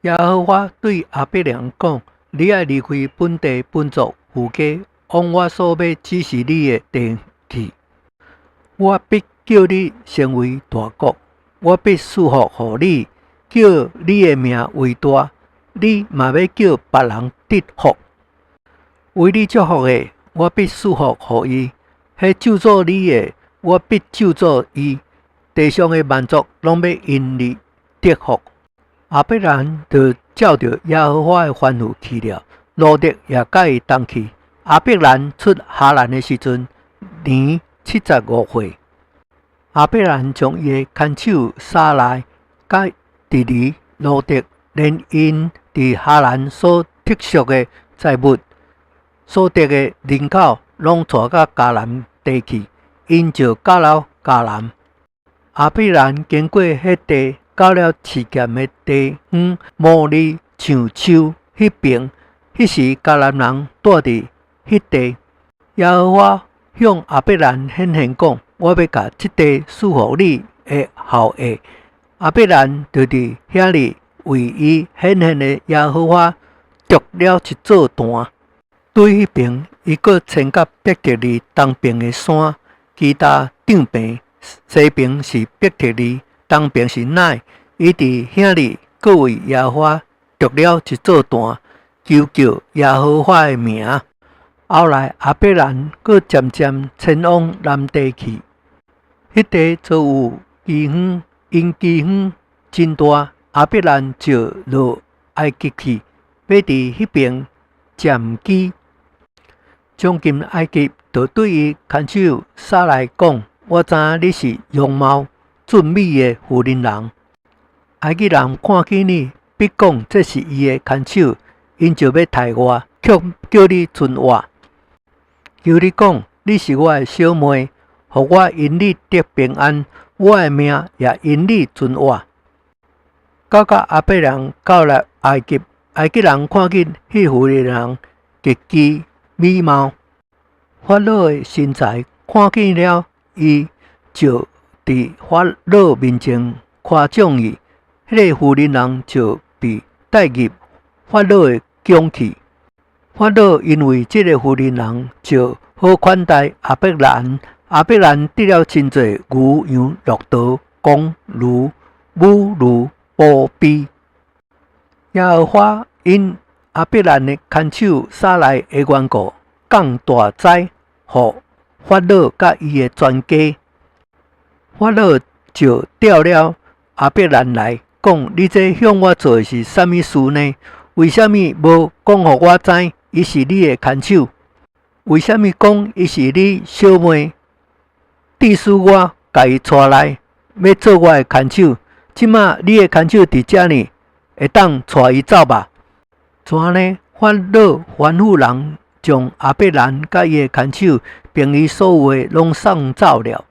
耶和華對亞伯蘭講：你愛離開本地本族父家，往我所欲指示你的地去。我必叫你成為大國，我必賜福予你，叫你的名為大，你嘛欲叫別人得福。為你祝福的，我必賜福予伊；彼咒詛你的，我必咒詛伊。地上的萬族攏欲因你得福。亞伯蘭就照著耶和華的吩咐去了，羅得也佮伊同去。亞伯蘭出哈蘭的時陣，年75歲。亞伯蘭將伊的牽手撒萊、佮侄兒羅得，連𪜶佇哈蘭所得贖的財物、所得的人口，攏帶到迦南地去，𪜶就到了迦南。亞伯蘭經過彼地，到了示劍的地方摩利橡樹彼爿。彼時迦南人住佇彼地。耶和華向亞伯蘭顯現講：我欲共這地賜予你的後裔。亞伯蘭就佇遐裡為伊顯現的耶和華築了一座壇。對彼爿，伊閣遷到伯特利東爿的山，基搭帳棚。西爿是伯特利，東爿是乃。伊佇遐裡閣為耶和華築了一座壇，求叫耶和華的名。後來亞伯蘭閣漸漸遷往南地去，彼地遭遇饑荒，因饑荒真大，亞伯蘭就落埃及去，欲佇彼爿暫居。將軍埃及就對伊牽手撒萊講：我知影你是容貌俊美的婦人人。埃及人看見你，必講這是伊的牽手，𪜶就欲刣我，卻叫你存活。求你講，你是我的小妹，予我因你得平安，我的命也因你存活。到甲亞伯蘭到了埃及，埃及人看見彼婦人人極其美貌，法老的臣才看見了伊，就佇法老面前誇獎伊。彼个婦人人就被帶入法老的宮去。法老因為這个婦人人就好款待亞伯蘭。亞伯蘭得了真濟牛羊駱駝、公驢、母驢、僕婢。耶和華因亞伯蘭的牽手撒萊的緣故，降大災予法老佮伊的全家。法老就召了亞伯蘭來講：你這向我做的是啥物事呢？為啥物無講予我知，伊是你的牽手？為啥物講伊是你小妹？致使我共伊帶來，欲做我的牽手。這馬你的牽手佇遮呢，會當帶伊走吧？怎呢？法老吩咐人將亞伯蘭佮伊的牽手，並伊所有的攏送走了。